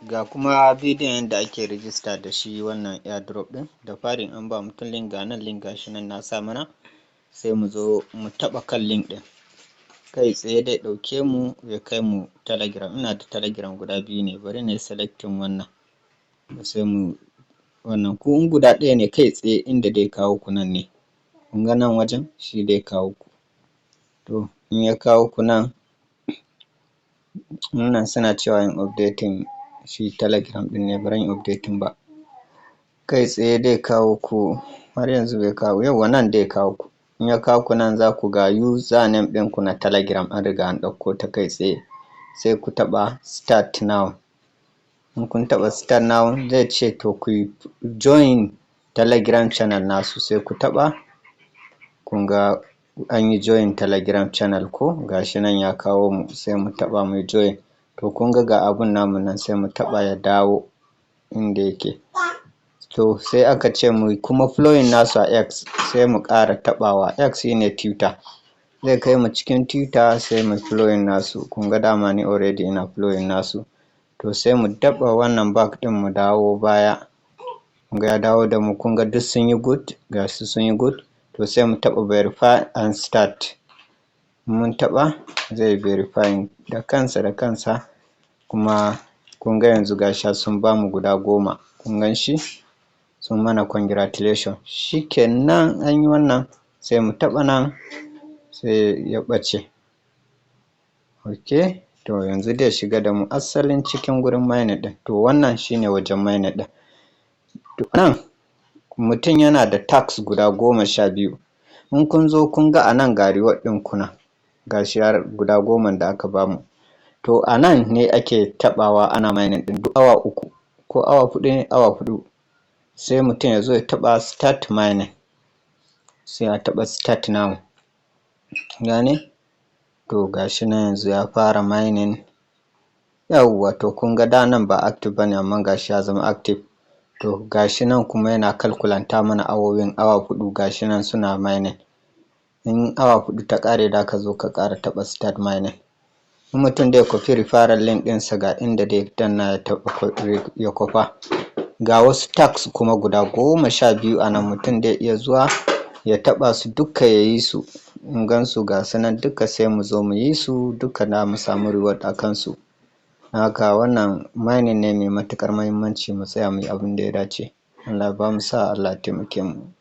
Ga kuma bidiyon yadda ake rijista da shi wannan airdrop ɗin. Da farin an ba mutum link, ga nan link gashi nan na sa mana, sai mu zo mu taɓa kan link ɗin. Kai tsaye dai ɗauke mu ya kai mu Telegram. Ina da Telegram guda biyu ne, bari na yi selecting wannan. Sai mu wannan, ku in guda ɗaya ne, kai tsaye inda dai kawo ku nan ne. Kun ga nan wajen, shi dai kawo ku. To, in ya kawo ku nan, wannan suna cewa yin updating shi Telegram ɗin ne, bari in updating ba. Kai tsaye dai kawo ku, har yanzu bai kawo, yauwa, nan dai kawo ku. In ya kawo ku nan, za ku ga username ɗinku na Telegram, an riga an ɗauko ta kai tsaye. Sai ku taɓa "Start now". In kun taɓa "Start now", zai ce to ku join Telegram channel nasu, sai ku taɓa. Kun ga an yi join Telegram channel ko, gashi nan ya kawo mu, sai mu taɓa mu join. To, kun ga ga abun namu nan, sai mu taɓa ya dawo inda yake. To, sai aka ce mu kuma following nasu a X, sai mu ƙara taɓawa. X shine Twitter. Zai kai mu cikin Twitter, sai mu following nasu. Kun ga dama ni already ina following nasu. To, sai mu taɓa wannan back ɗin mu dawo baya. Kun ga ya dawo da mu, kun ga duk sun yi good, ga su sun yi good. To, sai mu taɓa "Verify and start". Mun taɓa, zai verifying da kansa da kansa. Kuma kun ga yanzu gashi sun bamu guda 10, kun gan shi? Sun mana congratulation. Shikenan, an yi wannan, sai mu taɓa nan, sai ya ɓace. Ok, to yanzu zai shiga da mu asalin cikin gurin mining ɗin. To, wannan shine wajen mining ɗin. To, nan mutum yana da task guda 12. In kun zo, kun ga a nan ga reward ɗin ku nan, gashi har guda 10 da aka bamu. To, a nan ne ake taɓawa ana mining ɗin duk awa 3 ko awa 4 ne, awa 4. Sai mutum ya zo ya taɓa "Start mining", sai a taɓa "Start now". Gane? To, gashi nan yanzu ya fara mining. Yawwa, to kun ga da nan ba active bane, amma gashi ya zama active. To, gashi nan kuma yana calculate mana awowin, awa 4, gashi nan suna mining. In awa 4 ta ƙare, da ka zo ka ƙara taɓa "Start mining". In mutum zai kwafi referral link ɗinsa, ga inda zai danna ya taɓa ya kwafa. Ga wasu tasks kuma guda 12 a nan, mutum zai iya zuwa ya taɓa su duka ya yi su. Mun gan su, ga su nan duka, sai mu zo mu yi su duka, za mu samu reward a kansu. Haka wannan mining ne mai matuƙar muhimmanci, mu tsaya mu yi abin da ya dace. Allah ya bamu sa'a, Allah ya taimake mu.